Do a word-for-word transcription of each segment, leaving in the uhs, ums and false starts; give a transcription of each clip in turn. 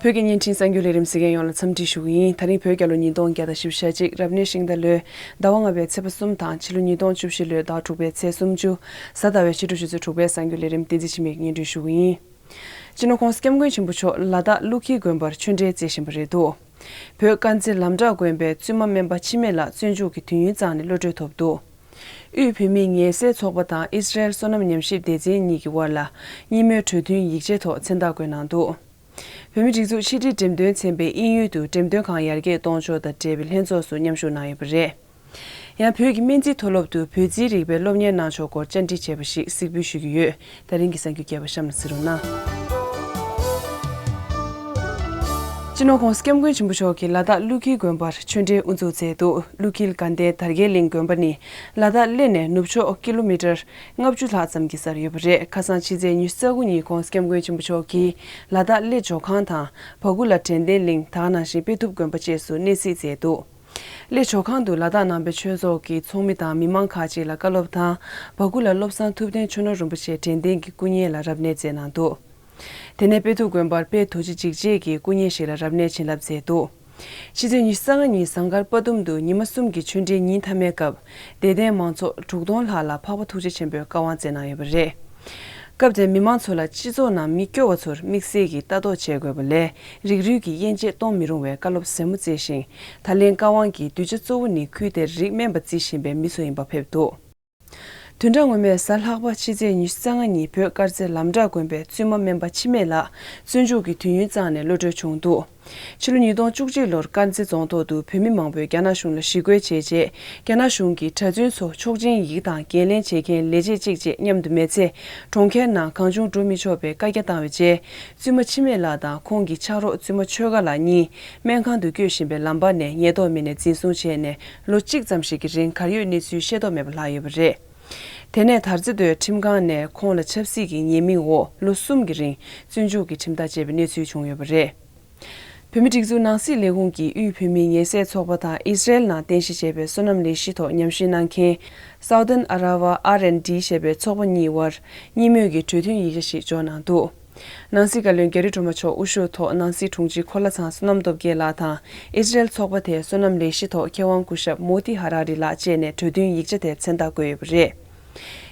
བོད་ཀྱི་བརྙན་འཕྲིན་གསར་འགྱུར་ལས་རིམ་གཟིགས་མཁན་ཡོངས་ལ་འཚམས་འདྲི་ཞུ་གི་ཡིན། ད་རིང་བོད་རྒྱལ་ལོ་ཉིས་སྟོང་བརྒྱ་དང་བཞི་བཅུ་ཞེ་གཅིག་རབ་གནས་ཤིང་རྟ་ལོའི་ཟླ་བ་ལྔ་པའི་ཚེས་པ་གསུམ་དང་ཕྱི་ལོ་ཉིས་སྟོང་བཅུ་བཞི་ལོའི་ཟླ་དྲུག་པའི་ཚེས་སུམ་ཅུ། གཟའ་ཟླ་བའི་ཕྱི་དྲོ་ཆུ་ཚོད་དྲུག་པའི་གསར་འགྱུར་ལས་རིམ་བསྟན་འཛིན་འཆི་མེད་ཀྱིས་སྙན་སྒྲོན་ཞུ་གི་ཡིན། སྤྱི་ནོར་༸གོང་ས་༸སྐྱབས་མགོན་ཆེན་པོ་མཆོག་ལ་དྭགས་ཀླུ་འཁྱིལ་དགོན་པར་ཆོས་འབྲེལ་བསྩལ་བཞིན་པ་རེད་འདུག་བོད་དཀར་མཛེས་ལམ་བྲག་དགོན་པའི་བཙུན་མ་སྨན་པ་འཆི་མེད་ལགས་བཙོན་འཇུག་གི་དུས་ཡུན་བཏང་ནས་གློད་གྲོལ་ཐོབ་འདུག་དབུས་བོད་མིའི་ངལ་སེལ་ཚོགས་པ་དང་ཨི་སི་རལ་སོ་ནམ་ཉམས་ཞིབ་སྡེ་ཚན་གཉིས་ཀྱི་དབར་ལ་གཉིས་མོས་གྲོས་མཐུན་ཡིག་ཆའི་ཐོག་མཚན་རྟགས་བཀོད་གནང་འདུག་བོད་མིའི་སྒྲིག་འཛུགས་ཕྱི་དྲིལ་འགྲེམས་སྟོན་ཚན་པས་དབྱིན་ཡུལ་དུ་འགྲེམས་སྟོན་ཁང་ཡར་རྒྱས་གཏོང་ཕྱོགས་དང་འབྲེལ་བའི་ལྷན་ཚོགས་སུ་མཉམ་ཞུགས་གནང་ཡོད་པ་རེད། ཡང་བོད་ཀྱི་སྨན་རྩིས་མཐོ་སློབ་ཏུ་བོད་རྩིས་རིག་པའི་སློབ་གཉེར་གནང་ཕྱོགས་སྐོར་བཅར་འདྲི་བྱས་པ་ཞིག་གཟིགས་འབུལ་ཞུ་རྒྱུ་ཡོད། ད་རིང་གི་གསར་འགྱུར་རྒྱས་པ་གཤམ་ལ་གཟིགས་རོགས་གནང་། སྤྱི་ནོར་༸གོང་ས་༸སྐྱབས་མགོན་ཆེན་པོ་མཆོག་གིས་ལ་དྭགས་ཀླུ་འཁྱིལ་དགོན་པར་ཆོས་འབྲེལ་དབུ་འཛུགས་མཛད་འདུག་ཀླུ་འཁྱིལ་དགའ་ལྡན་དར་རྒྱས་གླིང་དགོན་པ་ནི་ལ་དྭགས་གླེ་ནས་ནུབ་ཕྱོགས་ཀི་ལོ་མི་ཊར་ལྔ་བཅུ་ལྷག་ཙམ་གྱི་སར་ཡོད་པ་རེད། ཁ་སང་ཕྱི་ཚེས་ཉི་ཤུ་རྩ་དགུ་ཉིན་༸གོང་ས་༸སྐྱབས་མགོན་ཆེན་པོ་མཆོག་གིས་ལ་དྭགས་གླེ་ཇོ་ཁང་དང་བ་ཀུ་ལ་དྲན་རྟེན་གླིང་དེ་ག་ནང་བཞིན་དཔེ་ཐུབ་དགོན་པ་བཅས་སུ་གནས་གཟིགས་མཛད་འདུག་གླེ་ཇོ་ཁང་དུ་ལ་དྭགས་ནང་པའི་ཆོས་ཚོགས་ཀྱི་ཚོགས་མི་དང་མི་མང་ཁག་ཅིག་ལ་བཀའ་སློབ་དང་། བ་ཀུ་ལ་བློ་བཟང་ཐུབ་བསྟན་ཆོས་ནོར་རིན་པོ་ཆེ་དྲན་རྟེན་གྱི་སྐུ་བརྙན་ལ་རབ་གནས་མཛད་གནང་འདུག་དེ་ནས་དཔེ་ཐུབ་དགོན་པར་དཔལ་རྡོ་རྗེ་འཇིགས་བྱེད་ཀྱི་སྐུ་བརྙན་ཞིག་ལ་རབ་གནས་བྱིན་རླབས་མཛད་འདུག་ཕྱི་ཚེས་ཉི་ཤུ་རྩ་ལྔ་ཉིན་ཟངས་དཀར་དཔའ་གདུམ་དུ་ཉི་མ་གསུམ་གྱི་ཆོས་འབྲེལ་ཉིན་མཐའ་མའི་སྐབས་དད་ལྡན་མང་ཚོགས་དྲུག་སྟོང་ལྷག་ལ་འཕགས་པ་ཐུགས་རྗེ་ཆེན་པོའི་བཀའ་དབང་སྩལ་གནང་ཡོད་པ་རེད། སྐབས་དེར་མི་མང་ཚོ་ལ་སྤྱི་ཚོགས་ནང་མི་སྐྱོ་བ་ཚོར་དམིགས་བསལ་གྱིས་ལྟ་རྟོག་བྱེད་དགོས་པ་ལས་རིགས་རུས་ཀྱི་དབྱེ་འབྱེད་གཏོང་མི་རུང་བའི་བཀའ་སློབ་ཟབ་མོ་སྩལ་ཞིང་། ད་ལན་བཀའ་དབང་གིས་གདུལ་བྱ་གཙོ་བོ་ནི་ཁུལ་དེར་རིགས་དམན་པ་རྩིས་བཞིན་པའི་མི་ཚོ་ཡིན་པ་ཕེབས་འདུག་བདུན་ཕྲག་སྔོན་མའི་གཟའ་ལྷག་པ་ཕྱི་ཚེས་ཉི་ཤུ་རྩ་ལྔ་ཉིན་བོད་དཀར་མཛེས་ལམ་བྲག་དགོན་པའི་བཙུན་མ་སྨན་པ་འཆི་མེད་ལགས་བཙོན་འཇུག་གི་དུས་ཡུན་བཏང་ནས་གློད་གྲོལ་བྱུང་འདུག་ཕྱི་ལོ་ཉིས་སྟོང་བཅུ་གཅིག་ལོར་དཀར་མཛེས་རྫོང་ཐོག་ཏུ་བོད་མི་མང་པོས་རྒྱ་ནག་གཞུང་ལ་ཞི་རྒོལ་བྱས་རྗེས། རྒྱ་ནག་གཞུང་གིས་གྲྭ་བཙུན་ཚོ་ཆོག་མཆན་ཡིག་དང་འགན་ལེན་བྱེད་མཁན་ལས་བྱེད་གཅིག་བཅས་མཉམ་དུ་མི་ཚེ་གྲོང་ཁྱེར་ནང་གང་བྱུང་འགྲོ་མི་ཆོག་པའི་བཀའ་རྒྱ་བཏང་བའི་རྗེས། བཙུན་མ་འཆི་མེད་ལགས་དང་ཁོང་གི་ཕྱག་རོགས་བཙུན་མ་ཆོས་དགའ་ལགས་གཉིས་སྨན་ཁང་དུ་བསྐྱོད་བཞིན་པའི་ལམ་བར་ནས་ཉེན་རྟོག་མི་སྣས་འཛིན་བཟུང་བྱས་ནས་ལོ་གཅིག་ཙམ་ཞིག་གི་རིང་གར་ཡོད་གནས་ཚུལ་ཤེས་རྟོགས་མེད་པར་ལྷག་ཡོད་པ་རེད། དེ་ནས་དར་རྩེ་མདོའི་ཁྲིམས་ཁང་ནས་ཁོང་ལ་ཆབ་སྲིད་ཀྱི་ཉེས་མིང་འོག་ལོ་གསུམ་གྱི་རིང་བཙོན་འཇུག་གི་ཁྲིམས་ཐག་བཅད་པའི་གནས་ཚུལ་བྱུང་ཡོད་པ་རེད། བོད་མིའི་སྒྲིག་འཛུགས་ནང་སྲིད་ལས་ཁུངས་ཀྱིས་དབུས་བོད་མིའི་ངལ་སེལ་ཚོགས་པ་དང་ཨི་སི་རེལ་ནང་རྟེན་གཞི་བྱས་པའི་སོ་ནམ་ལས་གཞི་ཐོག་ཉམས་ཞིབ་གནང་མཁན་Southern Arava R and D ཞེས་པའི་ཚོགས་པ་གཉིས་དབར་གཉིས་མོས་ཀྱི་གྲོས་མཐུན་ཡིག་ཆ་ཞིག་འཇོག་གནང་འདུག་ནང་སྲིད་བཀའ་བློན་རྒྱ་རི་སྒྲོལ་མ་མཆོག་དབུ་བཞུགས་ཐོག་ནང་སྲིད་དྲུང་ཆེ་འཁོར་ལྷ་ཚང་བསོད་ནམས་སྟོབས་རྒྱལ་ལགས་དང་ཨི་སི་རེལ་ཚོགས་པ་དེའི་བསོད་ནམས་ལས་གཞི་ཐོག་མཁས་དབང་སྐུ་ཞབས་མོ་ཏི་ཧ་ར་རི་ལགས་བཅས་ནས་གྲོས་མཐུན་ཡིག་ཆ་དེར་མཚན་རྟགས་བཀོད་ཡོད་པ་རེད།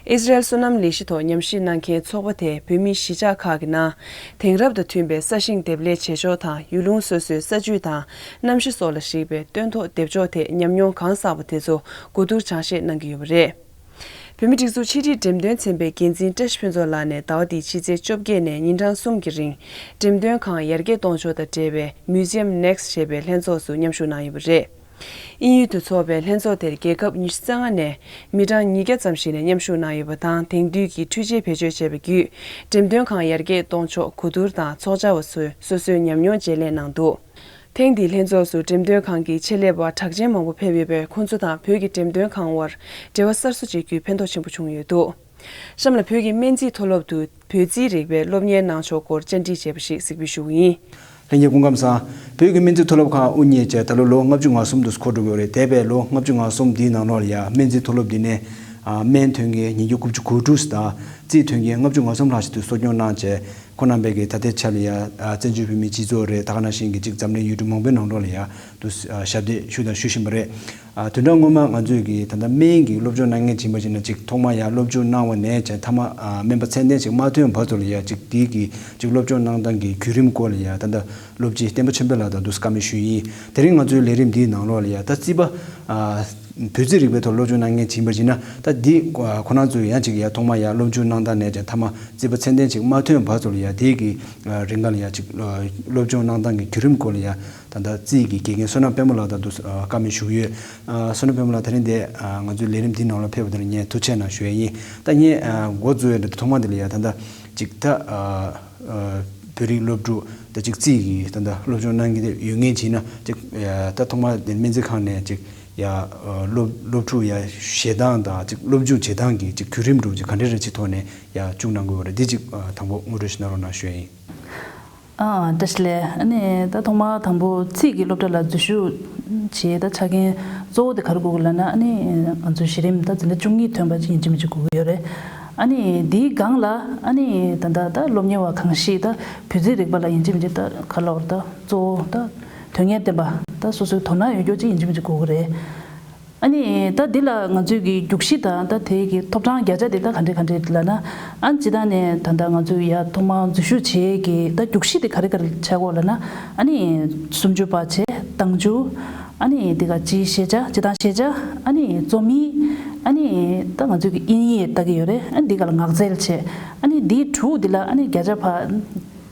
ཨི་སི་རེལ་བསོད་ནམས་ལས་གཞི་ཐོག་ཉམས་ཞིབ་གནང་མཁན་ཚོགས་པ་དེས་བོད་མིའི་གཞིས་ཆགས་ཁག་གི་ནང་དེང་རབས་དང་མཐུན་པའི་ས་ཞིང་འདེབས་ལས་བྱེད་ཕྱོགས་དང་ཡུལ་ལུང་སོ་སོའི་ས་རྒྱུས་དང་གནམ་གཤིས་སོགས་ལ་གཞིགས་པའི་སྟོན་ཐོག་འདེབས་ཕྱོགས་ཐད་ཉམས་མྱོང་གང་བསགས་པ་དེ་ཚོ་གོ་བསྡུར་སྦྱང་བཤད་གནང་གི་ཡོད་པ་རེད། བོད་མིའི་སྒྲིག་འཛུགས་ཕྱི་དྲིལ་འགྲེམས་སྟོན་ཚན་པའི་འགན་འཛིན་བཀྲ་ཤིས་ཕུན་ཚོགས་ལགས་ནས་ཟླ་བ་འདིའི་ཕྱི་ཚེས་བཅོ་བརྒྱད་ནས་ཉིན་གྲངས་གསུམ་གྱི་རིང་འགྲེམས་སྟོན་ཁང་ཡར་རྒྱས་གཏོང་ཕྱོགས་དང་འབྲེལ་བའི་Museum Next ཞེས་པའི་ལྷན་ཚོགས་སུ་མཉམ་ཞུགས་གནང་ཡོད་པ་རེད། དབྱིན་ཡུལ་དུ་འཚོགས་པའི་ལྷན་ཚོགས་དེར་རྒྱལ་ཁབ་ཉི་ཤུ་རྩ་ལྔ་ནས་མི་གྲངས་ཉིས་བརྒྱ་ཙམ་ཞིག་ནས་མཉམ་ཞུགས་གནང་ཡོད་པ་དང་། དེང་དུས་ཀྱི་འཕྲུལ་ཆས་བེད་སྤྱོད་བྱས་པ་བརྒྱུད་འགྲེམས་སྟོན་ཁང་ཡར་རྒྱས་གཏོང་ཕྱོགས་གོ་བསྡུར་དང་ཚོགས་བཅར་བ་ཚོས་སོ་སོའི་ཉམས་མྱོང་བརྗེ་ལེན་གནང་འདུག་ཐེངས་འདིའི་ལྷན་ཚོགས་སུ་འགྲེམས་སྟོན་ཁང་གི་ཆེད་ལས་པ་གྲགས་ཅན་མང་པོ་ཕེབས་ཡོད་པས། ཁོང་ཚོ་དང་བོད་ཀྱི་འགྲེམས་སྟོན་ཁང་དབར་འབྲེལ་བ་གསར་བཟོ་བྱེད་རྒྱུའི་ཕན་ཐོགས་ཆེན་པོ་བྱུང་ཡོད་འདུག་གཤམ་ལ་བོད་ཀྱི་སྨན་རྩིས་མཐོ་སློབ་ཏུ་བོད་རྩིས་རིག་པའི་སློབ་གཉེར་གནང་ཕྱོགས་སྐོར་བཅར་འདྲི་བྱས་པ་ཞིག་གཟིགས་འབུལ་ཞུ་གི་ཡིན། ལྷན་རྒྱས་སྐུ་ཁམས་བཟང་། བོད་ཀྱི་སྨན་རྩིས་མཐོ་སློབ་ཁག་དབུ་བརྙེས་བྱས་ད་ལོ་ལོ་ལྔ་བཅུ་ང་གསུམ་དུ་འཁོར་འགྲོ་གི་ཡོད་རེད། འདས་པའི་ལོ་ལྔ་བཅུ་ང་གསུམ་འདིའི་ནང་ལོགས་ལ་ཡ་སྨན་རྩིས་མཐོ་སློབ་འདི་ནས་ཨ་སྨན་ཐོན་མཁན་ཉིས་བརྒྱ་དགུ་བཅུ་གོ་དྲུག་དང་རྩིས་ཐོན་མཁན་ལྔ་བཅུ་ང་གསུམ་ལྷག་ཞིག་ཏུ་གསོ་སྐྱོང་གནང་བྱས། ཁོང་རྣམ་པས་ཀྱི་ད་ལྟའི་ཆ་ལ་ཡ་ཨ་བཙན་བྱོལ་བོད་མིའི་སྤྱི་ཚོགས་རེད། ད་ག་ནང་བཞིན་གྱི་ཅིག་འཛམ་གླིང་ཡུལ་གྲུ་མང་པོའི་ནང་ལོགས་ལ་ཡ་དུ་ཨ་ཞབས་འདེགས་ཞུས་དང་ཞུ་བཞིན་པ་རེད། ཨ་དོན་དག་སྔོན་མ་ང་ཚོས་ཀྱི་ད་ལྟ་སྨན་གྱི་སློབ་སྦྱོང་གནང་མཁན་ཡིན་པ་ཅིག་ན་ཅིག་ཐོག་མ་ཡ་སློབ་སྦྱོང་གནང་བ་ནས་བྱས་མཐའ་མ་ཨ་སྨན་པ་ཚད་ལྡན་ཅིག་མ་ཐོན་བར་དུ་ལ་ཡ་ཅིག་དེའི་གི་ཅིག་སློབ་སྦྱོང་གནང་སྟངས་ཀྱི་བརྒྱུད་རིམ་སྐོར་ལ་ཡ་ད་ལྟ་སློབ་སྤྱི་བསྟན་པ་ཆོས་འཕེལ་ལགས་དང་དུ་བཀའ་མོལ་ཞུས་ཡིན། དེ་རིང་ང་ཚོའི་ལས་རིམ་འདིའི་ནང་ལོགས་ལ་ཡ་ད་རྩིས་པ་ཨ་བོད་རྩིས་རིག་པའི་ཐོག་སློབ་སྦྱོང་གནང་མཁན་ཡིན་པ་ཅིག་ན་ད་འདི་ཁོ་རང་ཚོས་ཡང་ཅིག་ཡ་ཐོག་མ་ཡ་སློབ་སྦྱོང་གནང་སྟངས་ནས་བྱས་མཐའ་མ་རྩིས་པ་ཚད་ལྡན་ཅིག་མ་ཐོན་བར་དུ་ལ་ཡ་དེའི་གི་རིང་ག་ལ་ཡ་ཅིག་སློབ་སྦྱོང་གནང་སྟངས་ཀྱི་བརྒྱུད་རིམ་སྐོར་ལ་ཡ། ད་ལྟ་རྩིས་ཀྱི་དགེ་རྒན་བསོད་ནམས་དཔལ་མོ་ལགས་དང་དུ་ཨ་བཀའ་མོལ་ཞུ་གི་ཡོད། ཨ་བསོད་ནམས་དཔལ་མོ་ལགས་ད་རིང་འདི་ཨ་ང་ཚོའི་ལས་རིམ་འདི་ནང་ལ་ཕེབས་པ་དེར་ངས་ཐུགས་རྗེ་གནང་ཞུ་ཡས་ཡིན། ད་ངས་ཨ་འགོ་འཛུགས་ཡས་འདི་ཐོག་མ་འདི་ལ་ཡ་ད་ལྟ་ཅིག་ད་ཨ་ཨ་བོད་རིགས་སློབ་ཕྲུག་ད་ཅིག་རྩིས་ཀྱི་ད་ལྟ་སློབ་སྦྱོང་གནང་གི་ཡོད་མཁན་བྱས་ན་ཅིག་ཨ་ད་ཐོག་མ་འདི་སྨན་རྩིས་ཁང་ནས་ཅིག་ཡ་ཨ་སློབ་སློབ་ཕྲུག་ཡ་བཞེས་སྟངས་དང་ཅིག་སློབ་འཇུག་བྱེད་སྟངས་ཀྱི་ཅིག་བརྒྱུད་རིམ་འདྲ་ཅིག་ག་འདྲ་རེ་ཅིག་ཐོག་ནས་ཡ་བཅུག་གནང་དགོས་པ་རེད། འདི་ཅིག་ཨ་དང་པོ་ངོ་སྤྲོད་ཞིག་གནང་རོགས་གནང་ཞུ་ཡས་ཡིན། ཨ་བཀྲ་ཤིས་བདེ་ལེགས། ཨ་ནི་ད་ཐོག་མར་དང་པོ་རྩིས་ཀྱི་སློབ་གྲྭ་ལ་འཛུལ་ཞུགས་བྱེད་ད་ཆ་རྐྱེན་གཙོ་བོ་དེ་ག་རེ་དགོས་ཀྱི་ལབ་ན། ཨ་ནི་ང་ཚོ་གཞི་རིམ་ད་འཛིན་གྲྭ་བཅུ་གཉིས་ཐོན་པ་ཅིག་ཡིན་གཅིག་མིན་གཅིག་དགོས་ཀྱི་ཡོད་རེད། ཨ་ནི་འདིའི་སྒང་ལ་ཨ་ནི་ད་ལྟ་ད་སློབ་གཉེར་བ་གང་ཞིག་ད་བོད་རྩིས་རིག་པ་ལ་ཡིན་གཅིག་མིན་གཅིག་ད་ག་ལབ་དགོས་རེད། ད་གཙོ་བོ་ད་དོན་གཉེར་ལྡན་པ་ད་སོ་སོའི་དོ་སྣང་ཡོད་རྒྱུ་ཅིག་ཡིན་གཅིག་མིན་གཅིག་དགོས་ཀྱི་རེད། ཨ་ནི་ད་འདི་ལ་ང་ཚོས་ཀྱི་རྒྱུགས་གཞི་དང་ད་དེའི་གི་ཐོབ་ཐང་བརྒྱ་ཆ་དེ་ད་ག་འདྲ་ག་འདྲ་ལབ་ན། ཨ་ནི་སྤྱིར་བཏང་ནས་ད་ལྟ་ང་ཚོས་ཡ་ཐོག་མར་འཛུལ་ཞུགས་བྱེད་ཀྱི་ད་རྒྱུགས་གཞི་དེ་ག་རེ་ག་རེ་ཆགས་ཀྱི་ཡོད་ལབ་ན། ཨ་ནི་སུམ་ཅུ་པ་བྱས། རྟགས་འཇུག་ཨ་ནི་འདི་ག་སྤྱིའི་ཤེས་བྱ། སྤྱིར་བཏང་ཤེས་བྱ། ཨ་ནི་རྩོམ་ཡིག་ཨ་ནི་ད་ང་ཚོས་ཀྱི་དབྱིན་ཡིག་ལྟ་གི་ཡོད་རེད། ཨ་ནི་འདི་ག་ལ་ངག་རྩལ་བྱས། ཨ་ནི་འདི་དྲུག་འདི་ལ་ཨ་ནི་བརྒྱ་ཆ་ཕར་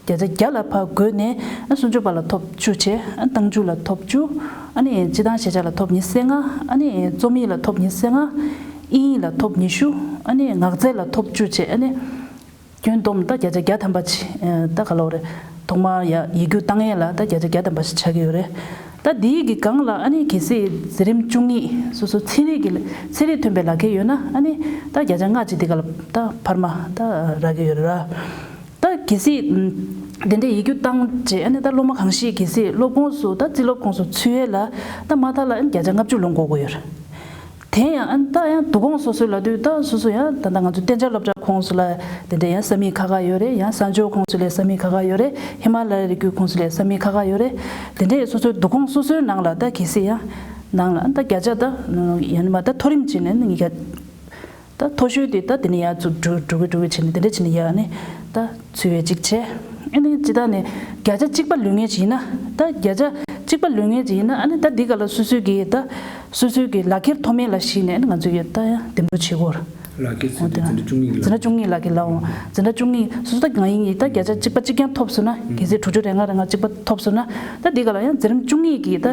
བརྒྱ་ཆ་བརྒྱ་ལ་ཕར་བགོས་ནས། ཨ་སུམ་ཅུ་པ་ལ་ཐོབ་བཅུ་བྱས། ཨ་རྟགས་འཇུག་ལ་ཐོབ་བཅུ། ཨ་ནི་སྤྱིར་བཏང་ཤེས་བྱ་ལ་ཐོབ་ཉི་ཤུ་རྩ་ལྔ། ཨ་ནི་རྩོམ་ཡིག་ལ་ཐོབ་ཉི་ཤུ་རྩ་ལྔ། དབྱིན་ཡིག་ལ་ཐོབ་ཉི་ཤུ། ཨ་ནི་ངག་རྩལ་ལ་ཐོབ་བཅུ་བྱས། ཨ་ནི་ཁྱོན་བསྡོམས་ད་བརྒྱ་ཆ་བརྒྱ་ཐམ་པ་ཅིག་ཨ་ད་ག་ལབ་དགོས་རེད། ཐོག་མར་ཡ་ཡིག་རྒྱུགས་བཏང་ཡས་ལ་ད་བརྒྱ་ཆ་བརྒྱ་ཐམ་པ་ཞིག་ཆགས་ཀྱི་ཡོད་རེད། ད་འདིའི་གི་སྒང་ལ་ཨ་ནི་གལ་སྲིད་འཛིན་རིམ་བཅུ་གཉིས་སོ་སོ་ཚན་རིག་གི་ཚན་རིག་ཐོན་པའི་ལག་ཁྱེར་ཡོད་ན། ཨ་ནི་ད་བརྒྱ་ཆ་ལྔ་ཅིག་འདི་ག་ལ་ད་འཕར་མ་ད་རག་གི་ཡོད་རེད། ད་གལ་སྲིད་ཨམ་དེ་འདྲའི་ཡིག་རྒྱུགས་བཏང་རྗེས། ཨ་ནི་ད་སློབ་མ་གང་ཞིག་གལ་སྲིད་སློབ་ཁོངས་སུ་ད་རྩིས་སློབ་ཁོངས་སུ་ཚུད་ཡས་ལ་ད་མ་མཐའ་ལ་ཨ་ནི་བརྒྱ་ཆ་ལྔ་བཅུ་ལོན་དགོས་ཀྱི་ཡོད་རེད། དེ་ཡང་ཨ་ནི་ད་ཡང་བསྡུ་ཁོངས་སོ་སོའི་ལབ་དུས། ད་སོ་སོ་ཡང་ད་ལྟ་ང་ཚོ་གཏན་འཇགས་སློབ་གྲྭ་ཁོངས་སུ་ལ་དེ་འདྲའི་ཡང་ས་མིག་ཁག་ཁག་ཡོད་རེད། ཡང་གསར་འབྱོར་ཁོངས་སུ་ལ་ས་མིག་ཁག་ཁག་ཡོད་རེད། ཧི་མ་ལ་ཡའི་རི་རྒྱུད་ཁོངས་སུ་ལ་ས་མིག་ཁག་ཁག་ཡོད་རེད། དེ་འདྲའི་སོ་སོའི་བསྡུ་ཁོངས་སོ་སོའི་ནང་ལ་ད་གལ་སྲིད་ཡང་ནང་ལ་ཨ་ནི་ད་བརྒྱ་ཆ་ད་ཡང་ན་མ་ད་མཐོ་རིམ་བྱས་ནས་ནི་ཉིས་བརྒྱ། ད་མཐོ་ཤོས་དེ་ད་དེ་ནས་ཡར་ཚུར་འགྲོ་འགྲོ་གི་འགྲོ་གི་བྱས་ནས། དེ་འདྲ་བྱས་ནས་ཡར་ནི་ད་ཚུད་ཡས་ཅིག་བྱས། ཨ་ནི་སྤྱིར་བཏང་ནས་བརྒྱ་ཆ་གཅིག་པ་ལོན་མཁན་ཅིག་ཡིན་ན། ད་བརྒྱ་ཆ་གཅིག་པ་ལོན་མཁན་ཅིག་ཡིན་ན། ཨ་ནི་ད་འདི་ག་ལ་སོ་སོའི་གི་ད་སོ་སོའི་གི་ལག་ཁྱེར་ཐོབ་མིན་ལ་གཞིགས་ནས། ཨ་ནི་ང་ཚོས་ཡ་ད་ཡང་འདེམས་སྒྲུག་བྱེད་དགོས་རེད། ལག་ཁྱེར་ཟེར་དུས་འཛིན་གྲྭ་བཅུ་གཉིས་ཀྱི་ལག་འཛིན་གྲྭ་བཅུ་གཉིས་ལག་ཁྱེར་ལབ་འོང་། འཛིན་གྲྭ་བཅུ་གཉིས་སོ་སོ་ད་ང་ཡིན་ཡིན་ད་བརྒྱ་ཆ་གཅིག་པ་གཅིག་རྐྱང་ཐོབ་སོང་ན། གལ་སྲིད་དྲུག་ཅུ་རེ་ལྔ་རེ་ལྔ་གཅིག་པ་ཐོབ་སོང་ན། ད་འདི་ག་ལ་ཡང་འཛིན་རིམ་བཅུ་གཉིས་ཀྱི་ད་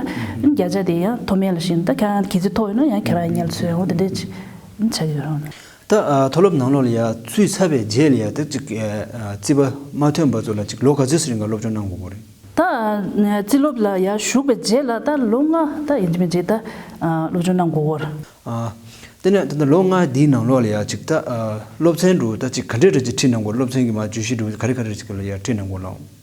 བརྒྱ་ཆ་དེ་ཡང་ཐོབ་མིན་ལ་གཞིགས་ནས། ད་ཁྱེད་རང་གལ་སྲིད་ཐོབ་ཡོད་ན་ཡང་ཁྱེད་རང་ཡིན་ཉལ་ཚོད་འོང་དེ་འདྲས་ཆགས་ཀྱི་ཡོད་རེད། ད་ཨ་མཐོ་སློབ་ནང་ལོགས་ལ་ཡ་ཚུད་ཚར་བའི་རྗེས་ལ་ཡ་ད་ཅིག་ཨ་རྩིས་པ་མ་ཐོན་པ་ཚོ་ལ་ཅིག་ལོ་ག་ཚོད་ཙམ་རིང་ག་སློབ་སྦྱོང་གནང་དགོས་ཀྱི་རེད། ད་རྩིས་སློབ་ལ་ཡ་ཞུགས་པའི་རྗེས་ལ་ད་ལོ་ལྔ་ད་ཡིན་གཅིག་མིན་གཅིག་ད་ཨ་སློབ་སྦྱོང་གནང་དགོས་ཀྱི་རེད། ཨ་དེ་ནས་ད་ལྟ་ལོ་ལྔ་འདིའི་ནང་ལོགས་ལ་ཡ་ཅིག་ད་ཨ་སློབ་ཚན་འདྲ་ད་ཅིག་ག་འདྲ་འདྲ་ཅིག་ཁྲིད་གནང་དགོས། སློབ་ཚན་གྱི་མ་བརྗོད་གཞི་འདྲ་ག་རེ་ག་རེ་ཅིག་ལ་ཡ་ཁྲིད་གནང་དགོས་ལགས།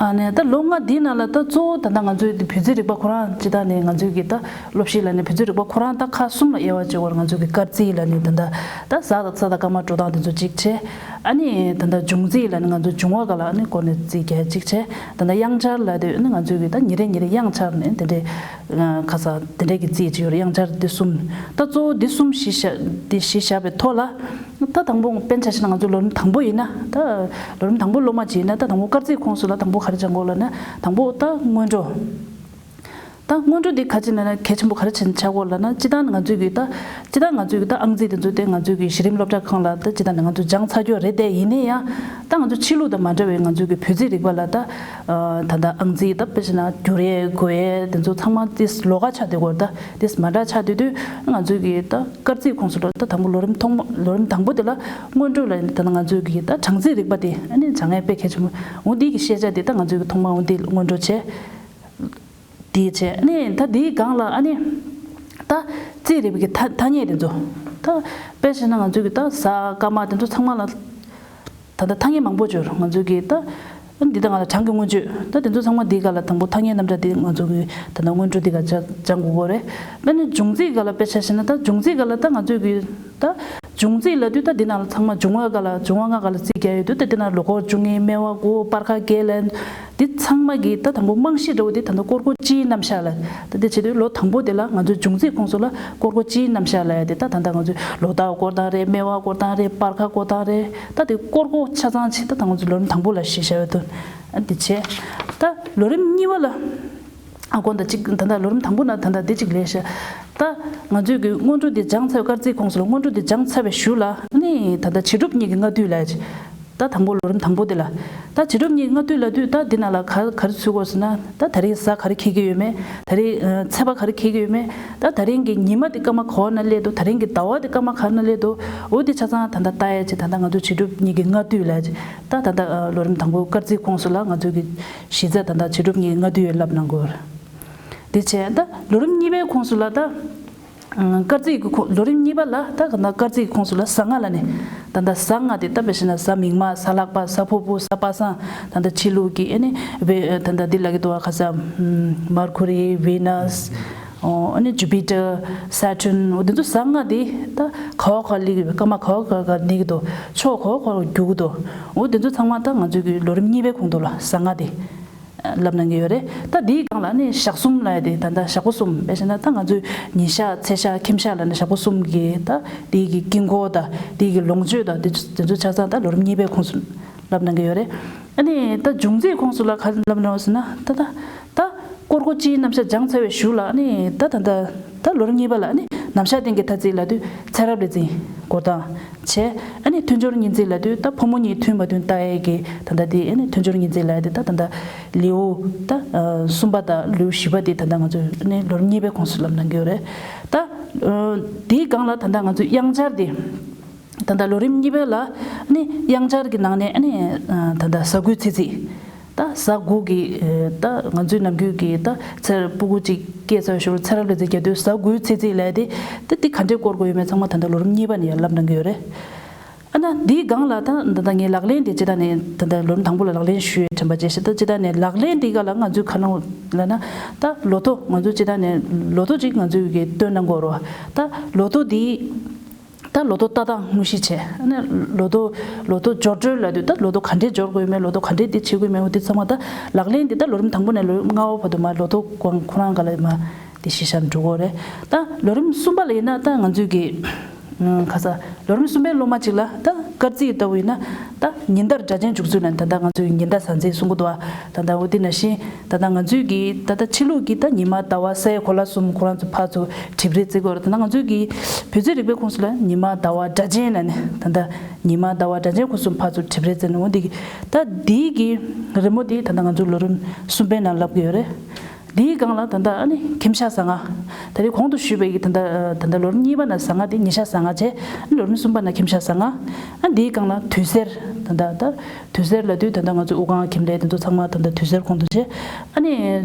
ཨ་ནི་ད་ལོ་ལྔ་འདིའི་ནང་ལ་ད་གཙོ་བོ་ད་ལྟ་ང་ཚོའི་བོད་རྩིས་རིག་པ་ཁོ་རང་སྤྱིར་བཏང་ནས་ང་ཚོའི་གི་ད་སློབ་གཞི་ལ་ནི་བོད་རྩིས་རིག་པ་ཁོ་རང་ད་ཁག་གསུམ་ལ་དབྱེ་བ་ཕྱེ་བར། ང་ཚོའི་གི་སྐར་རྩིས་ལ་ནི་ད་ལྟ་ད་གཟའ་དང་གཟའ་དང་སྐར་མ་འགྲོ་སྟངས་དེ་ཚོ་གཅིག་བྱས། ཨ་ནི་ད་ལྟ་འབྱུང་རྩིས་ལ་ནི་ང་ཚོ་འབྱུང་བ་སྒང་ལ་ནི་སྐོར་ནས་རྩིས་རྒྱག་གཅིག་བྱས། ད་ལྟ་དབྱངས་འཆར་ལབ་དུས་ནི་ང་ཚོའི་གི་ད་ཉིན་རེ་ཉིན་རེ་དབྱངས་འཆར་ནི་དེ་འདྲའི་ཁ་ས་དེ་འདྲའི་གི་རྩིས་ཅིག་ཡོད་རེད། དབྱངས་འཆར་འདི་གསུམ། ད་གཙོ་བོ་འདི་གསུམ་གཞི་བཞག་འདི་གཞི་བཞག་པའི་ཐོག་ལ། ད་དང་པོ་དཔེར་ན་ཆ་བཞག་ན་ང་ཚོ་ལོ་རིམ་དང་པོ་ཡིན་ན། ད་ལོ་རིམ་དང་པོ་སློབ་མ་ཅིག་ཡིན་ན། ད་དང་པོ་སྐར་རྩིས་ཁོངས་སུ་ལ་དང་པོ་ག་རེ་སྦྱང་དགོས་ལབ་ན། དང་པོ་ད་སྔོན་འགྲོ། ད་སྔོན་འགྲོ་འདི་ག་ཅི་ན་ན་གལ་ཆེན་པོ་ག་རེ་ཆེན་ཆགས་དགོས་ལབ་ན། སྤྱིར་བཏང་ང་ཚོའི་གི་ད་སྤྱིར་བཏང་ང་ཚོའི་གི་ད་ཨང་རྩིས་དེ་ཚོ་དེ་ང་ཚོའི་གི་གཞི་རིམ་སློབ་གྲྭ་ཁང་ལ་ད་སྤྱིར་བཏང་ནས་ང་ཚོ་སྦྱངས་ཚར་རྒྱུ་རེད་དེ། ཡིན་ན་ཡང་ད་ང་ཚོ་ཕྱི་ལུགས་དང་མ་འདྲ་བའི་ང་ཚོའི་གི་བོད་རྩིས་རིག་པ་ལ་ད་ད་ལྟ་ཨང་རྩིས་ད་དཔེ་བྱས་ན་བསྒྱུར་ཡས་འགོད་ཡས་དེ་ཚོ་ཚང་མ་དེ་ལོགས་ཀ་ཆགས་བསྡད་ཀྱི་ཡོད་རེད། ད་དེ་མ་འདྲ་ཆགས་བསྡད་དུས། ང་ཚོའི་གི་ད་སྐར་རྩིས་ཁོངས་སུ་ལ་ད་དང་པོ་ལོ་རིམ་ཐོག་མ་ལོ་རིམ་དང་པོ་དེ་ལ་སྔོན་འགྲོ་ལ་ད་ང་ཚོའི་གི་ད་གྲངས་རྩིས་རིག་པ་དེ་ཨ་ནི་སྦྱང་ཡས་དཔེ་གལ་ཆེན་པོ། འོ་འདི་གི་ཤེས་བྱ་དེ་ད་ང་ཚོའི་གི་ཐོག་མ་འོ་འདི་སྔོན་འགྲོ་བྱས། དེ་བྱས་ཨ་ནི་ད་དེའི་སྒང་ལ་ཨ་ནི་ད་རྩིས་རིག་པའི་གི་ཐ་ཐ་སྙད་དེ་ཚོ། ད་དཔེ་བྱས་ན་ང་ཚོའི་གི་ད་གཟའ་སྐར་མ་དེ་ཚོ་ཚང་མ་ལ་ད་ལྟ་ཐ་སྙད་མང་པོ་ཅིག་ཡོད་རེད། ང་ཚོའི་གི་ད་འདི་ད་ང་ལ་གྲངས་ཀྱི་མངོན་བརྗོད། ད་དེ་ཚོ་ཚང་མ་འདི་ག་ལ་དང་པོ་ཐ་སྙད་རྣམ་གྲངས་དེ་ང་ཚོ་གི་ད་ལྟ་སྔོན་འགྲོ་འདི་ག་སྦྱང་དགོས་ཀྱི་རེད། དཔེར་ན་འབྱུང་རྩིས་ག་ལ་དཔེ་ཆ་བཞག་ན། ད་འབྱུང་རྩིས་ག་ལ་ད་ང་ཚོའི་གི་ད་འབྱུང་རྩིས་ལབ་དུས་ད་འདི་ནང་ལ་ཚང་མ་འབྱུང་བ་ག་ལ་འབྱུང་བ་ལྔ་ག་ལ་རྩིས་རྒྱག་ཡོད་དུས། ད་འདི་ནང་ལོ་འཁོར་བཅུ་གཉིས། སྨེ་བ་དགུ། སྤར་ཁ་བརྒྱད་ལ་འདི་ཚང་མ་གི་ད་དང་པོ་རྨང་གཞི་འདྲ་བོ་དེ་ད་ལྟ་སྐོར་སྐོར་སྤྱིའི་རྣམ་གཞག་ལ། ད་དེ་བྱེད་དུས་ལོ་དང་པོ་དེ་ལ་ང་ཚོའི་འབྱུང་རྩིས་ཁོངས་སུ་ལ་སྐོར་སྐོར་སྤྱིའི་རྣམ་གཞག་ལབ་ཡ་དེ། ད་ད་ལྟ་ང་ཚོའི་ལོ་རྟགས་སྐོར་སྟངས་རེད། སྨེ་བ་སྐོར་སྟངས་རེད། སྤར་ཁ་སྐོར་སྟངས་རེད། ད་དེ་སྐོར་སྐོར་ཆ་ཚང་ཅིག་ད་ད་ང་ཚོའི་ལོ་རིམ་དང་པོ་ལ་གཞི་བཞག་ཡོད་དོ། ཨ་འདི་བྱས། ད་ལོ་རིམ་གཉིས་པ་ལ། ཨ་དགོངས་དག་ཅིག་ད་ལྟ་ལོ་རིམ་དང་པོ་ན་ད་ལྟ་འདི་ཅིག་ལས་ཤག་ད་ང་ཚོའི་གི་སྔོན་འགྲོ་འདི་སྦྱངས་ཚར། སྐར་རྩིས་ཁོངས་སུ་ལ་སྔོན་འགྲོ་འདི་སྦྱངས་ཚར་བའི་གཞུག་ལ་ནི་ད་ལྟ་བྱེད་སྒྲུབ་གཉིས་ཀྱི་སྔ་དུས་ལ། ད་དང་པོ་ལོ་རིམ་དང་པོ་འདི་ལ། ད་བྱེད་སྒྲུབ་གཉིས་ཀྱི་སྔ་དུས་ལབ་དུས་ད་འདི་ནང་ལ་ག་ག་རེ་ཚུད་དགོས་ཟེར་ན། ད་ད་རིང་གཟའ་ག་རེ་འཁེལ་གྱི་ཡོད་མེད། ད་རིང་ཨ་ཚེས་པ་ག་རེ་འཁེལ་གྱི་ཡོད་མེད། ད་ད་རིང་གི་ཉི་མ་འདི་སྐར་མ་ག་བ་ན་སླེབས་འདུག་ད་རིང་གི་ཟླ་བ་འདི་སྐར་མ་ག་ན་སླེབས་འདུག་འོ་འདི་ཆ་ཚང་ད་ལྟ་ལྟ་ཡས་ཅིག་ད་ལྟ་ང་ཚོ་བྱེད་སྒྲུབ་གཉིས་ཀྱི་སྔ་དུས་ལ་ཅིག་ད་ད་ལྟ་ཨ་ལོ་རིམ་དང་པོ་སྐར་རྩིས་ཁོངས་སུ་ལ་ང་ཚོ་གི་གཞི་རྩ་ད་ལྟ་བྱེད་སྒྲུབ་གཉིས་ཀྱི་སྔ་དུས་ཡོད་ལབ་གནང་དགོས། དེ་བྱས་ད་ལོ་རིམ་གཉིས་པའི་ཁོངས་སུ་ལ་ད་ཨ་སྐར་རྩིས་ཀྱི་ཁོངས་ལོ་རིམ་གཉིས་པ་ལ་ད་ག་ན་སྐར་རྩིས་ཀྱི་ཁོངས་སུ་ལ་གཟའ་ལྔ་ལ་ནི། ད་ལྟ་གཟའ་ལྔ་དེ་ད་དཔེ་བཞག་ན་གཟའ་མིག་དམར། གཟའ་ལྷག་པ། གཟའ་ཕུར་བུ། གཟའ་པ་སངས། ད་ལྟ་ཕྱི་ལུགས་ཀྱི་ཨ་ནི་ཝེ་ད་ལྟ་འདི་ལབ་ཀྱི་འདུག་བ། ག་ས་ཨམ་མར་ཁུ་རི། ཝི་ནས། ཨོ་ཨ་ནི་ཇུ་པི་ཊར། སེ་ཊརན། འོ་དེ་ཚོ་གཟའ་ལྔ་དེ་ད་ག་བ་ག་ལ་སླེབས་ཀྱི་ཡོད། སྐར་མ་ག་བ་ག་ག་གནས་ཀྱི་འདུག་ཕྱོགས་ག་བ་ག་བ་རྒྱུག་གི་འདུག་འོ་དེ་ཚོ་ཚང་མ་ད་ང་ཚོའི་གི་ལོ་རིམ་གཉིས་པའི་གོང་དུ་ལ་གཟའ་ལྔ་དེ་ལབ་གནང་གི་ཡོད་རེད། ད་དེའི་སྒང་ལ་ནི་ཞག་གསུམ་ལབ་ཡ་དེ། ད་ད་ཞག་པོ་གསུམ་དཔེ་བྱས་ན་ད་ང་ཚོའི་ཉིན་ཞག་ཚེས་ཞག་ཁྱིམ་ཞག་ལ་ནི་ཞག་པོ་གསུམ་གི་ད་དེའི་གི་དཀྱིལ་འཁོར་དང་དེའི་གི་ལོངས་སྤྱོད་དང་དེ་ཚོ་དེ་ཚོ་ཆ་ཚང་ད་ལོ་རིམ་གཉིས་པའི་ཁོངས་སུ་ལབ་གནང་གི་ཡོད་རེད། ཨ་ནི་ད་འབྱུང་རྩིས་ཁོངས་སུ་ལ་ག་རེ་ལབ་གནང་ཟེར་ན། ད་ད་ད་སྐོར་སྐོར་གཅིག་རྣམ་གཞག་སྦྱངས་ཚར་བའི་གཞུག་ལ། ཨ་ནི་ད་ད་ད་ད་ལོ་རིམ་གཉིས་པ་ལ་ཨ་ནི་ནམ་ཞག་སྟེང་གི་ཐ་ཚིག་ལབ་དུས་ཚེ་རབས་ལས་འཛིན་སྐོར་སྟངས་བྱས། ཨ་ནི་མཐུན་སྦྱོར་གཉིས་འཛིན་ལབ་དུས་ད་ཕོ་མོ་གཉིས་མཐུན་མ་མཐུན་ལྟ་ཡས་ཀྱི་ད་ལྟ་དེ། ཨ་ནི་མཐུན་སྦྱོར་གཉིས་འཛིན་ལབ་ཡས་དེ་ད་ད་ལྟ་ལེའུ་ད་གསུམ་པ་དང་ལེའུ་བཞི་པ་དེ་ད་ལྟ་ང་ཚོས་ཨ་ནི་ལོ་རིམ་གཉིས་པའི་ཁོངས་སུ་ལབ་གནང་གི་ཡོད་རེད། ད་དེའི་སྒང་ལ་ད་ལྟ་ང་ཚོས་དབྱངས་འཆར་དེ། ད་ལྟ་ལོ་རིམ་གཉིས་པ་ལ་ཨ་ནི་དབྱངས་འཆར་གྱི་ནང་ནས་ཨ་ནི་ད་ལྟ་གཟའ་དགུའི་ཚེས་ཚིགས། ད་གཟའ་དགུ་གི་ད་ང་ཚོའི་ནམ་རྒྱུན་གྱི་ད་ཚེ་སྤུ་གུ་གཅིག་སྐྱེས་ཚར་ཞོར་ཚེ་རབས་ལས་འཛིན་རྒྱག་དུས་གཟའ་དགུའི་ཚེས་ཚིགས་ལབ་ཡས་དེ། ད་དེ་ག་འདྲས་སྐོར་དགོས་ཡོད་མེད་ཚང་མ་ད་ལྟ་ལོ་རིམ་གཉིས་པ་ནས་ཡར་ལབ་གནང་གི་ཡོད་རེད། ཨ་ན་འདིའི་སྒང་ལ་ད་ད་ལྟ་ངས་ལག་ལེན་དེ་སྤྱིར་བཏང་ནས་ད་ལྟ་ལོ་རིམ་དང་པོ་ལ་ལག་ལེན་ཞུ་ཡས་དྲན་པ་བྱས་ཤིང་། ད་སྤྱིར་བཏང་ནས་ལག་ལེན་འདི་ག་ལ་ང་ཚོས་ག་རེ་ལབ་ན། ད་ལོ་ཐོ། ང་ཚོས་སྤྱིར་བཏང་ནས་ལོ་ཐོ་ཅིག་ང་ཚོས་གི་སྟོན་གནང་དགོས་རེད་བ། ད་ལོ་ཐོ་འདི། ད་ལོ་ཐོ་ལྟ་སྟངས་དངོས་གཞི་བྱས། ཨ་ནི་ལོ་ཐོ། ལོ་ཐོ་སྦྱོར་སྒྲོལ་ལབ་དུས་ད་ལོ་ཐོ་ག་འདྲས་སྦྱོར་དགོས་ཡོད་མེད། ལོ་ཐོ་ག་འདྲས་འདི་བྱེད་དགོས་ཡོད་མེད། འོ་འདི་ཚང་མ་ད་ལག་ལེན་འདི་ད་ལོ་རིམ་དང་པོ་ནས་ལོ་རིམ་ལྔ་པ་བར་དུ་མར་ལོ་ཐོ་ཁོ་རང་ཁོ་རང་ག་ལ་མར་འདི་གཞི་བཞག་འགྲོ་གི་ཡོད་རེད། ད་ལོ་རིམ་གསུམ་པ་ལ་ཡིན་ན་ད་ང་ཚོས་གི་ཨ་ཁ་ས་ལོ་རིམ་གསུམ་པའི་སློབ་མ་ཅིག་ལ་ད་སྐར་རྩིས་ལྟ་བུ་ཡིན་ན། ད་ཉིན་ལྟར་སྒྲ་གཅན་འཇུག་ཚུལ་ལ་ད་ལྟ་ང་ཚོས་ཉི་ཟླ་གཟའ་འཛིན་གསུང་གི་འདུག་བ། ད་ལྟ་འོ་དེ་ནང་བཞིན་ད་ལྟ་ང་ཚོས་གི་ད་ལྟ་ཕྱི་ལུགས་ཀྱི་ད་ཉི་མ་ཟླ་བ་སའི་གོ་ལ་གསུམ་ཁོ་རང་ཚོ་ཕར་ཚུར་གྲིབ་རེ་བརྩི་གི་ཡོད་རེད། ད་ལྟ་ང་ཚོས་གི་བོད་རྩིས་རིག་པའི་ཁོངས་སུ་ལ་ཉི་མ་ཟླ་བ་སྒྲ་གཅན་ལབ་ནས། ད་ལྟ་ཉི་མ་ཟླ་བ་སྒྲ་གཅན་ཁོ་གསུམ་ཕར་ཚུར་གྲིབ་རེ་བརྩི་ནས། འོ་འདི་གི་ད་འདིའི་གི་རི་མོ་འདི་ད་ལྟ་ང་ཚོ་ལོ་རིམ་གསུམ་པའི་ནང་ལབ་གི་ཡོད་རེད། འདིའི་སྒང་ལ་ད་ལྟ་ཨ་ནི་ཁྱིམ་ཞག་གཟའ་ལྔ། ད་རེས་གོང་དུ་ཞུས་པའི་གི་ད་ལྟ་ད་ལྟ་ལོ་རིམ་གཉིས་པ་ནང་གཟའ་ལྔ་དེ། ཉིན་ཞག་གཟའ་ལྔ་བྱས། ཨ་ནི་ལོ་རིམ་གསུམ་པ་ནང་ཁྱིམ་ཞག་གཟའ་ལྔ། ཨ་འདིའི་སྒང་ལ་དུས་སེར། ད་ལྟ་ད་དུས་སེར་ལབ་དུས་ད་ལྟ་ང་ཚོ་དབུ་རྐང་གྱེན་ལས་དེ་ཚོ་ཚང་མ་ད་ལྟ་དུས་སེར་ཁོངས་སུ་བྱས། ཨ་ནི་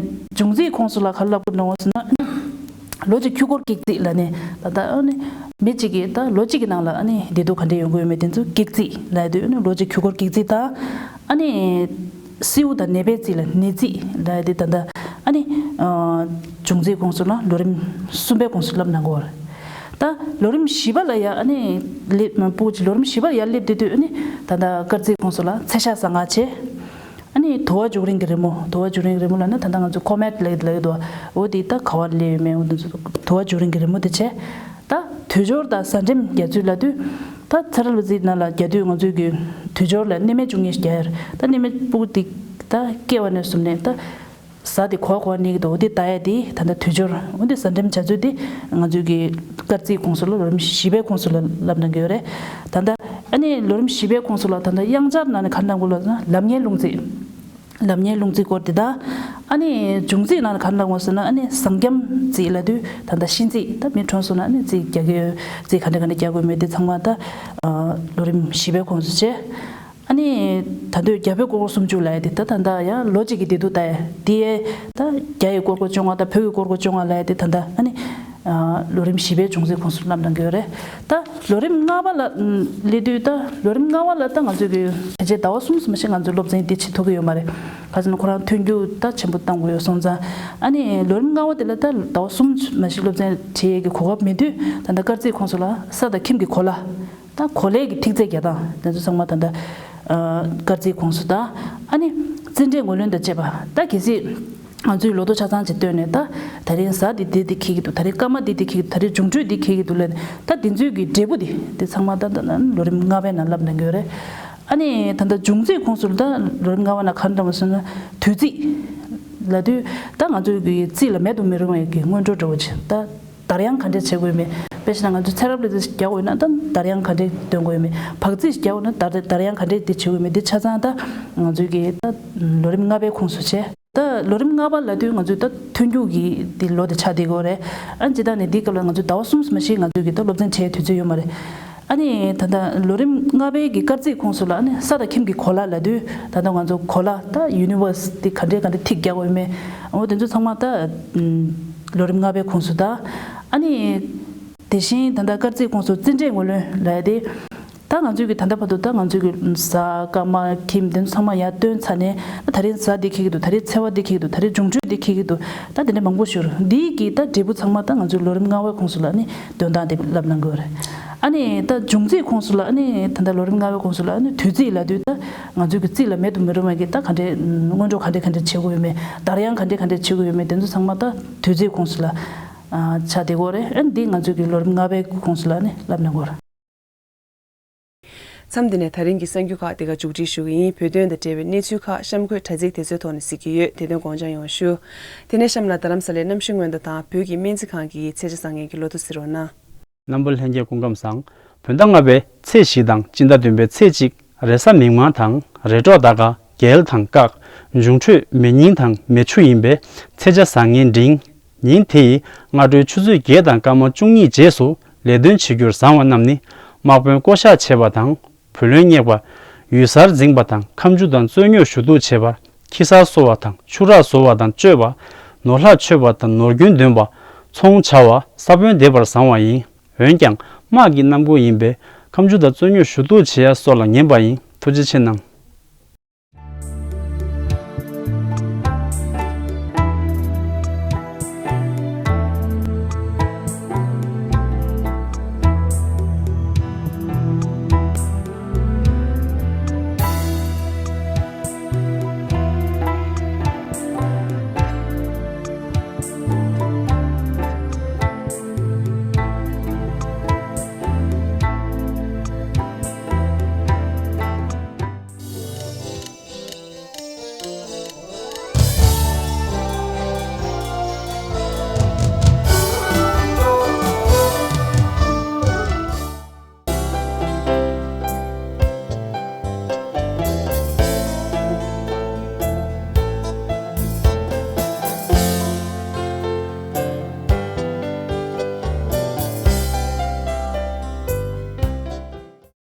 འབྱུང་རྩིས་ཁོངས་སུ་ལ་ག་རེ་ལབ་དགོས་འདུག་ཟེར་ན། ལོ་གཅིག་ཁྱུ་སྐོར་ཀེག་རྩིས་ལབ་ནས། ད་ལྟ་ཨ་ནི་མི་གཅིག་གིས་ད་ལོ་གཅིག་གི་ནང་ལ་ཨ་ནི་བདེ་སྡུག་ག་འདྲས་ཡོང་གི་ཡོད་མེད་དེ་ཚོ་ཀེག་རྩིས་ལབ་དུས། ཨ་ནི་ལོ་གཅིག་ཁྱུ་སྐོར་ཀེག་རྩིས་དང་། ཨ་ནི་སེའུ་དང་ནད་པའི་རྩིས་ལ་ནད་རྩིས་ལབ་ཡ་དེ་ད་ལྟ་ཨ་ནི་ཨ་འབྱུང་རྩིས་ཁོངས་སུ་ལ་ལོ་རིམ་གསུམ་པའི་ཁོངས་སུ་ལབ་གནང་གི་ཡོད་རེད། ད་ལོ་རིམ་བཞི་པ་ལ་ཡ་ཨ་ནི་སླེབས། སྤུ་གུ་ཅིག་ལོ་རིམ་བཞི་པ་ལ་ཡར་སླེབས་བསྡད་དུས། ཨ་ནི་ད་ལྟ་སྐར་རྩིས་ཁོངས་སུ་ལ་ཚེས་ཞག་གཟའ་ལྔ་བྱས། ཨ་ནི་དུ་བ་འབྱུང་རིང་གི་རི་མོ། དུ་བ་འབྱུང་རིང་གི་རི་མོ་ལབ་ན་ད་ལྟ་ང་ཚོ་ཀོ་མེཊ་ལབ་ལབ་ཀྱི་འདུག་འོ་དེ་ད་ག་བ་སླེབས་ཡོད་མེད། འོ་དེ་ཚོ་དུ་བ་འབྱུང་རིང་གི་རི་མོ་དེ་བྱས། ད་དུས་སྦྱོར་དང་གཟའ་འགྲེམས་རྒྱག་ཚུལ་ལབ་དུས། ད་ཚེ་རབས་ལོ་རྩིས་ནང་ལ་རྒྱག་དུས་ང་ཚོའི་གི་དུས་སྦྱོར་ལ་གནས་མལ་བཅུ་གཉིས་རྒྱག་ཡ་རེད། ད་གནས་མལ་སྤུ་གུ་དེ་ད་སྐྱེ་བ་ནས་བཟུང་ནས་ད་གཟའ་དེ་ག་བ་ག་བ་གནས་ཀྱི་འདུག་འོ་དེ་ལྟ་ཡ་དེ་ད་ལྟ་དུས་སྦྱོར། འོ་དེ་གཟའ་འགྲེམས་བྱ་ཚུལ་དེ་ང་ཚོའི་གི་སྐར་རྩིས་ཁོངས་སུ་ལ་ལོ་རིམ་བཞི་པའི་ཁོངས་སུ་ལ་ལབ་གནང་གི་ཡོད་རེད། ད་ལྟ་ཨ་ནི་ལོ་རིམ་བཞི་པའི་ཁོངས་སུ་ལ་ད་ལྟ་དབྱངས་འཆར་ནང་ནས་ག་རེ་གནང་དགོས་ལབ་ན། ལབ་ཉལ་ལྷུང་བརྩེགས། ལབ་ཉལ་ལྷུང་བརྩེགས་སྐོར་དེ་དང་། ཨ་ནི་འབྱུང་རྩིས་ནང་ལ་ག་རེ་གནང་དགོས་ཟེར་ན། ཨ་ནི་གཟང་སྐྱམ་རྩིས་ལབ་དུས་ད་ལྟ་གཤིན་རྩིས། ད་མི་གྲོངས་སོང་ན་ཨ་ནི་རྩིས་རྒྱག་གི་ཡོད། རྩིས་ག་འདྲ་ག་འདྲ་རྒྱག་དགོས་མེད་དེ་ཚང་མ་ད་ལོ་རིམ་བཞི་པའི་ཁོངས་སུ་བྱས། ཨ་ནི་ད་དུང་རྒྱ་བོད་སྐོར་སྐོར་སུམ་ཅུ་ལབ་ཡ་དེ་ད་ད་ལྟ་ཡང་ལོ་གཅིག་གི་བདེ་སྡུག་ལྟ་ཡ་དེ། ད་རྒྱ་ཡི་སྐོར་སྐོར་བཅོ་ལྔ་དང་བོད་ཀྱི་སྐོར་སྐོར་བཅོ་ལྔ་ལབ་ཡ་དེ་ད་ལྟ་ཨ་ནི་ལོ་རིམ་བཞི་པའི་འབྱུང་རྩིས་ཁོངས་སུ་ལབ་གནང་གི་ཡོད་རེད། ད་ལོ་རིམ་ལྔ་པ་ལ་སླེབས་དུས། ད་ལོ་རིམ་ལྔ་པ་ལ་ད་ང་ཚོས་གི་ཕལ་ཆེར་ཟླ་བ་གསུམ་ཙམ་ཞིག་ང་ཚོས་སློབ་ཚན་འདི་བྱེད་ཐུབ་ཀྱི་ཡོད་མ་རེད། ག་ཟེར་ན་ཁོ་རང་ཐོན་རྒྱུ་ད་ཆེན་པོ་བཏང་དགོས་ཡོད་སོང་ཙང་། ཨ་ནི་ལོ་རིམ་ལྔ་པ་དེ་ལ་ད་ཟླ་བ་གསུམ་ཙམ་ཞིག་སློབ་ཚན་བྱེད་ཡས་ཀྱི་གོ་སྐབས་མེད་དུས། ད་ལྟ་སྐར་རྩིས་ཁོངས་སུ་ལ་ས་དང་ཁྱིམ་གྱི་གོ་ལ། ད་གོ་ལའི་གི་ཐིག་ཚད་རྒྱག་སྟངས་དེ་ཚོ་ཚང་མ་ད་ལྟ་ཨ་སྐར་རྩིས་ཁོངས་སུ་དང་། ཨ་ནི་རྩིས་འབྲས་ངོས་ལེན་དང་བཅས་པ། ད་གལ་སྲིད་ང་ཚོས་ལོ་ཐོ་ཆ་ཚང་ཅིག་བཏོན་ནས། ད་ད་རིང་གཟའ་འདི་འདི་འདི་འཁེལ་གྱི་འདུག་ད་རིང་སྐར་མ་འདི་འདི་འཁེལ་གྱི་འདུག་ད་རིང་འབྱུང་འཕྲོད་འདི་འཁེལ་གྱི་འདུག་ལབ་ནས། ད་འདི་ཚོའི་གི་འབྲས་བུ་འདི་འདི་ཚང་མ་ད་ད་ལོ་རིམ་ལྔ་པའི་ནང་ལབ་གནང་གི་ཡོད་རེད། ཨ་ནི་ད་ལྟ་འབྱུང་རྩིས་ཁོངས་སུ་ད་ལོ་རིམ་ལྔ་པ་ནང་ག་རེ་འདྲ་བ་ཟེར་ན། དུས་རྩིས་ལབ་དུས་ད་ང་ཚོའི་གི་རྩིས་ལ་མེད་དུ་མི་རུང་བའི་གི་སྔོན་འགྲོ་འདྲ་བོ་ཅིག་ད་བསྡར་དབྱངས་ག་འདྲས་བྱེད་དགོས་མེད། དཔེ་བྱས་ན་ང་ཚོས་ཚེ་རབས་ལས་རྒྱག་དགོས་ན། ད་བསྡར་དབྱངས་ག་འདྲས་འདོན་དགོས་མེད། བག་རྩིས་རྒྱག་དགོས་ན་བསྡར་བསྡར་དབྱངས་ག་འདྲས་དེ་བྱེད་དགོས་མེད། དེ་ཆ་ཚང་ད་ང་ཚོའི་གི་ད་ལོ་རིམ་ལྔ་པའི་ཁོངས་སུ་བྱས། ད་ལོ་རིམ་ལྔ་པ་ལབ་དུས་ང་ཚོས་ད་ཐོན་རྒྱུ་གི་དེ་ལོ་དེ་ཆགས་བསྡད་ཀྱི་ཡོད་རེད། ཨ་ནི་སྤྱིར་བཏང་ནས་འདིའི་སྐབས་ལ་ང་ཚོས་ཟླ་བ་གསུམ་ཙམ་ཞིག་ང་ཚོས་ཀྱི་ད་སློབ་ཚན་བྱེད་དུས་ཚོད་ཡོད་མ་རེད། ཨ་ནི་ད་ལྟ་ལོ་རིམ་ལྔ་པའི་གི་སྐར་རྩིས་ཁོངས་སུ་ལ། ཨ་ནི་ས་དང་ཁྱིམ་གྱི་གོ་ལ་ལབ་དུས་ད་ལྟ་ང་ཚོ་གོ་ལ་ད་ཡུ་ནི་ཝར་སི་དེ་ག་འདྲས་ག་འདྲས་ཐིག་རྒྱག་དགོས་མེད། འོ་དེ་ཚོ་ཚང་མ་ད་ལོ་རིམ་ལྔ་པའི་ཁོངས་སུ་ད། ཨ་ནི་དེ་བཞིན་ད་ལྟ་སྐར་རྩིས་ཁོངས་སུ་རྩིས་འབྲས་ངོས་ལེན་ལབ་ཡ་དེ། ད་ ད་ང་ཚོས་ཀྱི་ད་ལྟ་བར་དུ་ད་ང་ཚོས་ཀྱི་གཟའ་སྐར་མ་ཁྱིམ་དེ་ཚོ་ཚང་མ་ཡར་བཏོན་ཚར་ནས། ད་ད་རེས་གཟའ་འདི་འཁེལ་གྱི་འདུག་ད་རེས་ཚེས་པ་འདི་འཁེལ་གྱི་འདུག་ད་རེས་འབྱུང་འཕྲོད་འདི་འཁེལ་གྱི་འདུག་ད་དེ་འདྲ་མང་པོ་ཞིག་ཡོད་རེད། འདིའི་གི་ད་འབྲས་བུ་ཚང་མ་ད་ང་ཚོའི་ལོ་རིམ་ལྔ་པའི་ཁོངས་སུ་ལ་ནི་འདོན་སྟངས་དེ་བསླབ་གནང་གི་ཡོད་རེད། ཨ་ནི་ད་འབྱུང་རྩིས་ཁོངས་སུ་ལ། ཨ་ནི་ད་ལྟ་ལོ་རིམ་ལྔ་པའི་ཁོངས་སུ་ལ་ཨ་ནི་དུས་རྩིས་ལབ་དུས། ད་ང་ཚོའི་གི་རྩིས་ལ་མེད་དུ་མི་རུང་བ་གི་ད་ག་འདྲའི་སྔོན་འགྲོ་ག་འདྲ་ག་འདྲ་བྱེད་དགོས་ཡོད་མེད། བསྡར་དབྱངས་ག་འདྲ་ག་འདྲ་བྱེད་དགོས་ཡོད་མེད། དེ་ཚོ་ཚང་མ་ད་དུས་རྩིས་ཁོངས་སུ་ལ་ཨ་ཆགས་བསྡད་ཀྱི་ཡོད་རེད། ཨ་ནི་འདི་ང་ཚོའི་གི་ལོ་རིམ་ལྔ་པའི་ཁོངས་སུ་ལ་ནི་བསླབ་གནང་གི་ཡོད་རེད། མཚམས་འདི་ནས་ད་རིང་གི་གསར་འགྱུར་ཁག་འདི་ག་མཇུག་སྒྲིལ་ཞུ་གི་ཡིན། བོད་དོན་དང་འབྲེལ་བའི་གནས་ཚུལ་ཁག་གཤམ་འཁོད་དྲ་ཚིགས་དེ་ཚོའི་ཐོག་ནས་གཟིགས་ཀྱི་ཡོད། དེ་དོན་དགོངས་འཇགས་ཡོང་བ་ཞུ། དེ་ནས་གཤམ་ལ་རྡ་རམ་ས་ལའི་གནམ་གཤིས་སྔོན་བརྡ་དང་བོད་ཀྱི་སྨན་རྩིས་ཁང་གི་ཚེས་ཆ་བཟང་ངན་གྱི་ལོ་ཐོ་གཟིགས་རོགས་གནང་། རྣམ་པ་ལྷན་རྒྱས་སྐུ་ཁམས་བཟང་། བོད་ཟླ་ལྔ་པའི་ཚེས་བཞི་དང་སྤྱི་ཟླ་བདུན་པའི་ཚེས་གཅིག་རེས་གཟའ་མིག་དམར་དང་རེས་གྲོགས་ཟླ་སྐར་རྒྱལ་དང་སྐག་འབྱུང་འཕྲོད་མེ་རྙིང་དང་མེ་ཆུ་ཡིན་པས་ཚེས་ཆ་བཟང་ངན་འབྲིང་། ཉིན་དེ་ཡི་སྔ་དྲོའི་ཆུ་ཚོད་བརྒྱད་དང་སྐར་མ་བཅུ་གཉིས་རྗེས་སུ་ལས་དོན་བྱེད་རྒྱུར་བཟང་བ་རྣམས་ནི། དམག་དཔོན་བསྐོ་གཞག་བྱེད་པ་དང་། བུ་ལོན་བསྙེགས་པ། ཡུལ་གསར་འཛིང་བ་དང་ཁ་མཆུ་དང་རྩོད་རྙོག་ཞུ་གཏུག་བྱེད་པ། ཁྱི་གསར་གསོ་བ་དང་ཆུ་རགས་བཟོ་བ་དང་གཅོད་པ། ནོར་ལྷག་མཆོད་པ་དང་ནོར་རྒྱུན་འདོན་པ། ཚོང་བྱ་བ། ས་བོན་འདེབས་པར་བཟང་བ་ཡིན། འོན་ཀྱང་དམག་གི་གནམ་སྒོ་ཡིན་པས་ཁ་མཆུ་དང་རྩོད་རྙོག་ཞུ་གཏུག་བྱེད་ཡ་སོགས་ལ་ངན་པ་ཡིན། ཐུགས་རྗེ་ཆེ་གནང་།